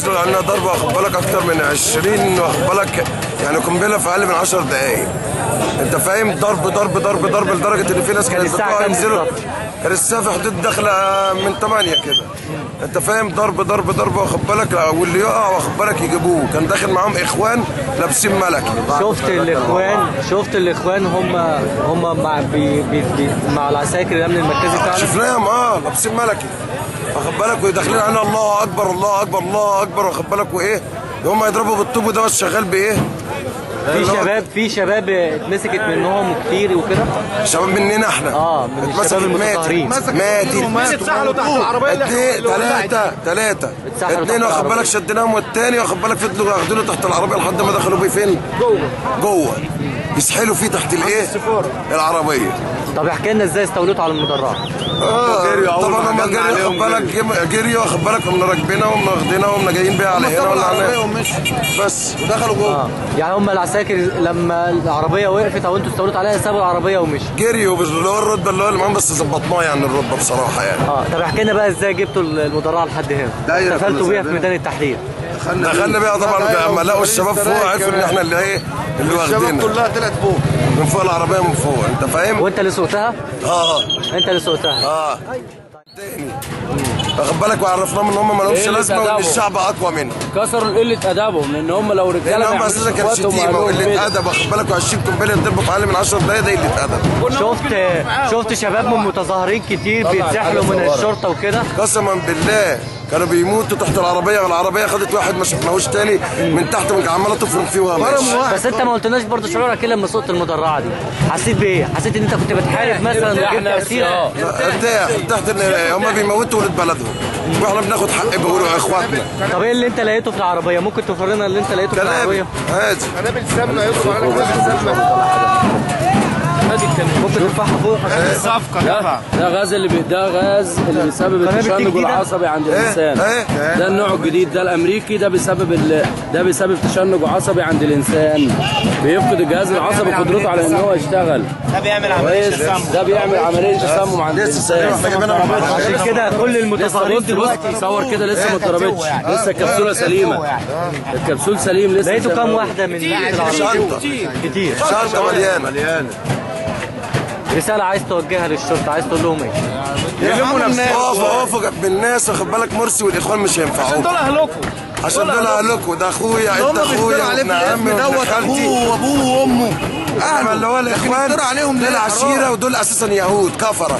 نزلوا علينا ضرب واخد بالك اكتر من 20 واخد بالك، يعني قنبلة في اقل من 10 دقائق. انت فاهم؟ ضرب ضرب ضرب ضرب لدرجة ان في ناس كانت بتقع ينزلوا. كان الساعة في حدود داخله من 8 كده. انت فاهم؟ ضرب ضرب ضرب واخد بالك، واللي يقع واخد بالك يجيبوه. كان داخل معاهم اخوان لابسين ملكي. شفت الاخوان هم مع بي بي بي مع العساكر الامن المركزي بتاعنا. شفناهم لابسين ملكي واخد بالك، وداخلين علينا الله اكبر الله اكبر الله اكبر واخد بالك، وايه هم يضربوا بالطوب وده بس شغال بايه. في شباب اتمسكت منهم كتير وكده، شباب مننا احنا من الشباب المتظاهرين ماتت، اتسحلوا تحت العربية اللي ثلاثة اثنين واخد بالك شدناهم، والثاني واخد بالك فضلوا ياخدونه تحت العربية لحد ما دخلوا بيه فين؟ جوه يسحلوا فيه تحت الايه؟ العربية. طب احكي لنا ازاي استوليتوا على المدرعه؟ طبعا هم جريوا واخد بالك، جريوا واخد بالك، قمنا راكبينها وقمنا واخدينها وقمنا جايين بيها على هنا ولا على هنا بس، ودخلوا جوه. يعني هم العساكر لما العربية وقفت او انتوا استوليتوا عليها سابوا العربية ومشوا؟ جريوا اللي هو الرتبة اللي هو اللي معاهم، بس ظبطناه يعني الرتبة بصراحة يعني. طب احكي لنا بقى ازاي جبتوا المدرعه لحد هنا؟ دخلتوا بيها في ميدان التحرير؟ دخلنا بيها طبعا لما لقوا الشباب فوق عرفوا ان احنا اللي ايه اللي واخدينها. الشباب كلها طلعت فوق من فوق العربية من فوق. انت فاهم؟ وانت اللي سوقتها؟ انت اللي سوقتها. تاني واخد بالك، وعرفناهم ان هم ما لهمش لازمه وان الشعب اقوى منهم. كسروا قلة ادبهم، لان هم لو رجاله لان هم اساسا كانت شتيمه وقلة ادب واخد بالك، و20 قنبلة يتضربوا في اقل من 10 دقايق، ده قلة ادب. شفت شباب من متظاهرين كتير بيتسحلوا من الشرطة وكده؟ قسما بالله كانوا بيموتوا تحت العربية، والعربية خدت واحد ما شفناهوش تاني من تحت، من عماله تفرم فيه وهو ماشي. بس انت ما قلتلناش برضه شعورك ايه لما سقت المدرعه دي؟ حسيت بايه؟ حسيت ان انت كنت بتحارب مثلا وجبت اسير؟ ارتاح ان هم بيموتوا ولاد بلدهم واحنا بناخد حق بيقولوا اخواتنا. طب ايه اللي انت لقيته في العربية؟ ممكن تفرنا اللي انت لقيته في العربية؟ عادي قنابل سمنه، يضرب عليك قنابل سمنه. ممكن ترفعها فوق الصفقة. ده غاز اللي بيسبب التشنج العصبي عند الانسان. ده النوع الجديد ده الامريكي، ده بيسبب ده بيسبب تشنج عصبي عند الانسان، بيفقد الجهاز العصبي قدرته على ان هو يشتغل. ده بيعمل عملية تسمم، ده بيعمل عملية تسمم عند الانسان. عشان كده كل المتظاهرين دلوقتي صور كده لسه ما اتضربتش، لسه الكبسولة سليمة، الكبسول سليم لسه. لقيتوا كام واحدة من العربية؟ كتير، شنطه مليانة. رسالة عايز توجهها للشرطة، عايز تقول لهم ايه؟ يلموا نفسهم، اقفوا جنب الناس واخد بالك، مرسي والاخوان مش هينفعوكم. عشان دول اهلكم، عشان دول اهلكم، ده اخويا، انت اخويا وابن عمي وابن خالتي وابوه وامه اهله، اللي هو الاخوان دول عشيرة، ودول اساسا يهود كفرة،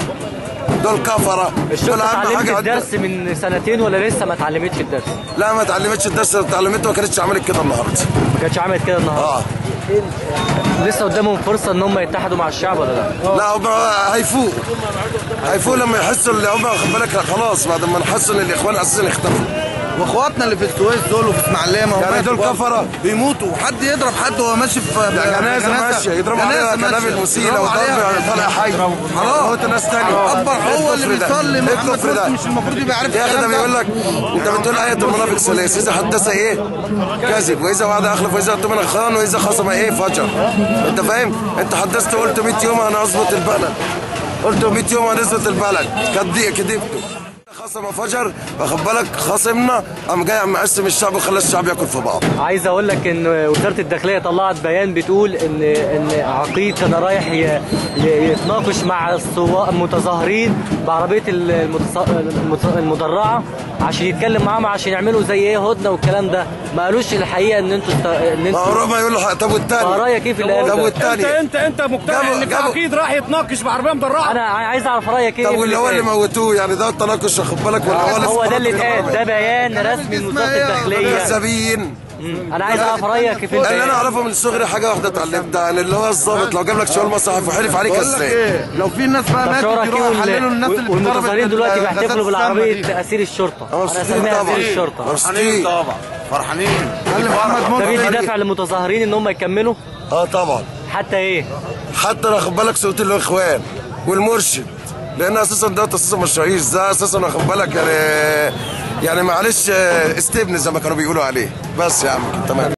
دول كفرة. الشرطة اتعلمت الدرس من سنتين ولا لسه ما اتعلمتش الدرس؟ لا ما اتعلمتش الدرس، لو اتعلمته ما كانتش عملت كده النهارده. ما كانتش عملت كده النهارده. لسه قدامهم فرصة ان هم يتحدوا مع الشعب ولا لا؟ لا هم هيفوقوا، هيفوقوا لما يحسوا اللي هم واخد بالك خلاص، بعد ما نحسوا ان الاخوان اساسا اختفوا. واخواتنا اللي في السويس دول وفي اسماعيليه ما هم يعني دول كفره بيموتوا، وحد يضرب حد وهو ماشي في جنازه ماشية يضربوا عليها قنابل مسيله وضرب طلع حي، حرام، ناس ثانية اكبر. هو اللي بيصلي محمد مرسي مش المفروض يبقى عارف يا اخي. ده بيقول لك انت بتقول ايه المنافق ثلاث، اذا حدث ايه كذب، واذا وعد اخلف، واذا اؤتمن خان، واذا خصم ايه فجر. انت فاهم؟ انت حدثت قلت 100 يوم انا اظبط البلد، قلت 100 يوم هنظبط البلد، كدبته. خصم فجر واخد بالك، خصمنا قام جاي عم مقسم الشعب وخلى الشعب ياكل في بعض. عايز اقول لك ان وزارة الداخلية طلعت بيان بتقول ان عقيد كان رايح يتناقش مع المتظاهرين بعربيه المدرعه عشان يتكلم معاهم، عشان يعملوا زي ايه هدنة والكلام ده. ما قالوش الحقيقة ان انتوا ما هو يقول له طب والثاني، رايك ايه في اللي طب والثاني؟ انت مقتنع ان في عقيد راح يتناقش بعربيه مدرعه؟ انا عايز اعرف رايك ايه. طب واللي هو اللي موتوه يعني ده التناقش واخد بالك، ولا هو ده اللي اتقال؟ ده بيان رسمي من وزارة الداخلية. كذابين. انا عايز اعرف رايك في اللي انا اعرفه من صغري حاجة واحدة اتعلمتها، يعني اللي هو الظابط لو جاب لك شوال مصحف وحلف عليك ازاي. لو في ناس بقى ماتت يروحوا يحللوا الناس اللي والمتظاهرين دلوقتي بيحتفلوا بالعربية اسير الشرطة. انا اسميها اسير الشرطة. مبسوطين طبعا، فرحانين. ده بيدي دافع للمتظاهرين ان هم يكملوا؟ طبعا. حتى ايه؟ حتى واخد بالك صوت الاخوان والمرشد، لان اساسا ده اساسا مش رئيس، ده اساسا واخد بالك يعني معلش استبن زي ما كانوا بيقولوا عليه. بس يا عم تمام.